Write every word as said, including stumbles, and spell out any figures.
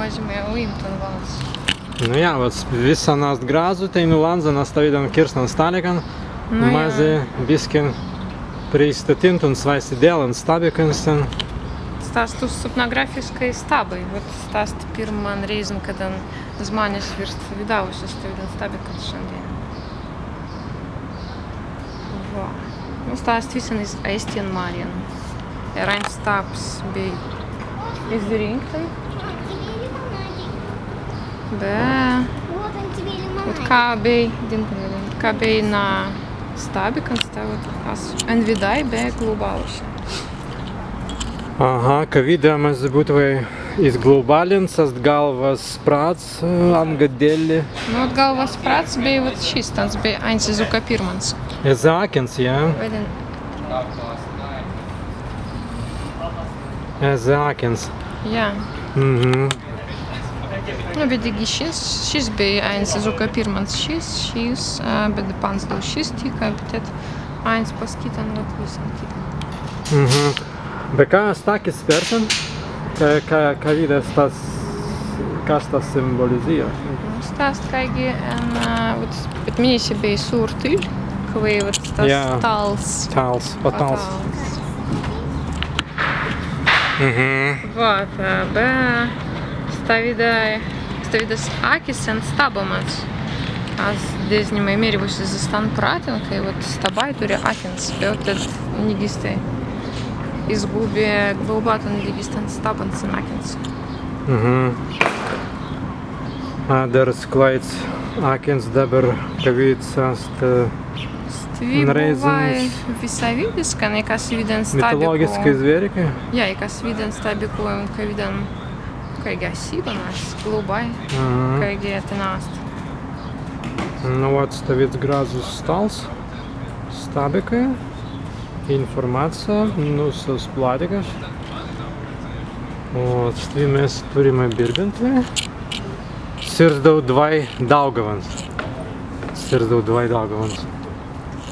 Mazīmai uīmtun wals. Nu jā, wats wissan ast grazzu, teinū lānza na stawīdan kīrsnan stallikan. Nu jā. Mazzi biskin prīstatīntun swāise dēlan stabbikan sen. Sta ast supnagrāfiskai stabbai, wats sta ast pirman rēizan, kaddan zmānes wīrst widāwusis stawīdan stabbikan šandēinan. Wa. Nu, sta ast wissan iz Aīstjan marjan. Eraīns stabbs bēi izdirīntun. Be. Wut ka bēi, dīnkun, ka bēi na stabbikan, sta wut as enwidāi be glūbalusi. Aha, kawīda mazzi būtwei iz glūbalins, ast galwas prāts, anga delli. Nu, wut galwas prāts bēi wut šis, tāns bēi aīns iz uka pirmans. Ezze akins, jā? Waidin. Ezze akins. Jā. Mhm. Nu, be dīgi šis, šis bēi aīns iz uka pirmans, šis, šis, ā, be dīgi panzdau šis tikka, be tēt aīns pas kittan, wut wissan kittan. Mhm. Be ka sta akis spārtan? Ka, ka, kawīda stas, kas stas simbolizē? Nu, sta ast kāigi en, ā, wut, wut minēi si bēi sūrtulis, kwēi wut stas tāls. Tāls, pa tāls. Mhm. Wut, ā, be stawīdai, stawīdas akis en stabbans. As deznimai mērīwusis iz stan prātin, kāi wut stabbai turri akins, be wut tēt niggistai izgūbi glūbatun, niggistan stabbans en akins. Mhm. Adder sklāits akins dabber kawīds ast, ā, Stwi buwāi wisawīdiskai, ikaswiddan stabbiku. Mitolōgiskai zwērikai? Jā, ikaswiddan stabbiku, kawīdan, kāigi asibban, as glūbai, mhm, kāigi tenā ast. Nu, wut stawīds grazzus stāls, stabbikai, infōrmacija, nūsas platikas. Wut stwi mes turrimai birbintwei. Sirzdau dwāi daugawans. Sirzdau dwāi daugawans.